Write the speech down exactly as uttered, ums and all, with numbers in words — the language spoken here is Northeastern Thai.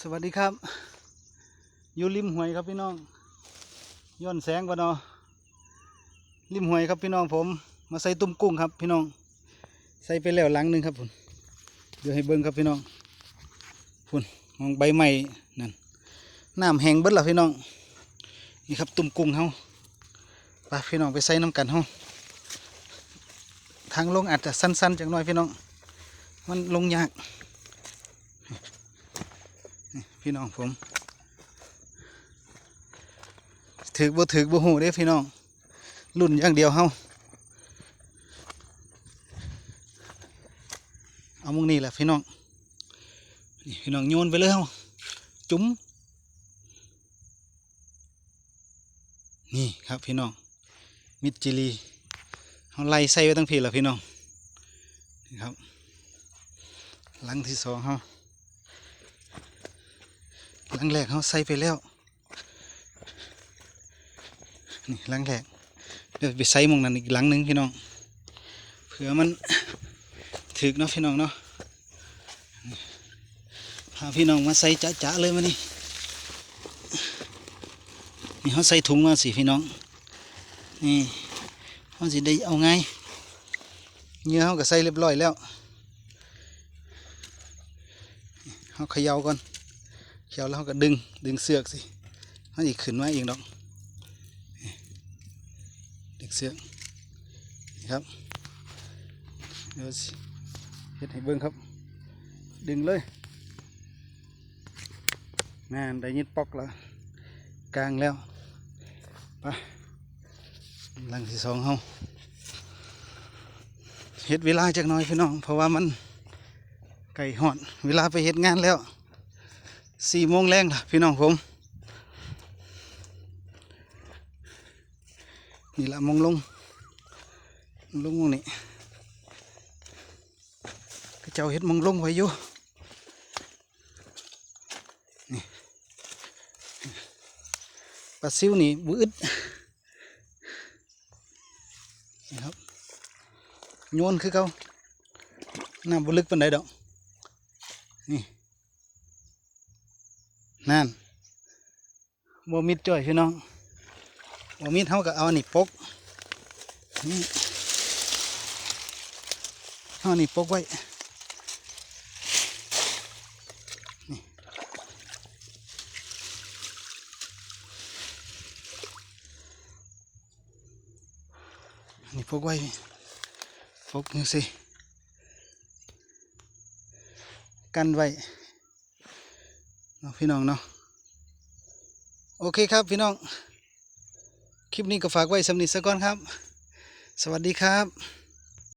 สวัสดีครับ อยู่ริมห้วยครับพี่น้อง ย้อนแสงบ่เนาะ ริมห้วยครับพี่น้องผม มาใส่ตุ้มกุ้งครับพี่น้อง ใส่ไปแล้วหลังหนึ่งครับพุ้น เดี๋ยวให้เบิ่งครับพี่น้อง พุ้น มองใบไม้นั่น น้ำแห้งเบิดแล้วพี่น้อง นี่ครับตุ้มกุ้งเฮา ไปพี่น้องไปใส่น้ำกันเฮา ทางลงอาจจะสั้นๆจักหน่อยพี่น้อง มันลงยาก พี่น้องผม ถืกบ่ถืกบ่ฮู้เด้พี่น้อง ลุ้นอย่างเดียวเฮา เอาหม่องนี้แหละพี่น้อง นี่พี่น้องโยนไปเลยเฮา จุ่ม นี่ครับพี่น้อง มิดจิลี เฮาไล่ใส่ไว้ตั้งพีละพี่น้อง นี่ครับ หลังที่สองเฮา หลังแรกเฮาใส่ไปแล้ว นี่หลังแรก เดี๋ยวไปใส่หม่องนั้นอีกหลังหนึ่งพี่น้อง เผื่อมันถืกเนาะพี่น้องเนาะ พาพี่น้องมาใส่จ๊ะๆเลยมานี่ นี่เฮาใส่ถุงมาสิพี่น้อง นี่เฮาสิได้เอาไง เหยื่อเฮาก็ใส่เรียบร้อยแล้ว เฮาเขย่าก่อน เขย่าแล้วเฮาก็ดึง ดึงเสือกสิ เฮาสิขึ้นมาเองดอก ดึงเสือก นี่ครับ เดี๋ยวสิเฮ็ดให้เบิ่งครับ ดึงเลย นั่นได้ยินป๊อกแล้ว กลางแล้ว ไป หลังที่สองเฮา เฮ็ดเวลาจักหน่อยพี่น้อง เพราะว่ามันใกล้ฮอด เวลาไปเฮ็ดงานแล้ว สี่โมงแลงล่ะพี่น้องผม นี่ละหม่องลง ลงหม่องนี้ เขาเจ้าเฮ็ดหม่องลงไว้อยู่ นี่ ปลาซิวนี่บ่อึด นี่ครับ โยนคือเก่า น้ำบ่ลึกปานใดดอก นี่ นั่น บ่มิดจ้อยพี่น้อง บ่มิดเฮาก็เอาอันนี้ปก นี่ เอาอันนี้ปกไว้ นี่ อันนี้ปกไว้ ปกจั่งซี้ กันไว้ เนาะพี่น้องเนาะ โอเคครับพี่น้อง คลิปนี้ก็ฝากไว้ส่ำนี้ซะก่อนครับ สวัสดีครับ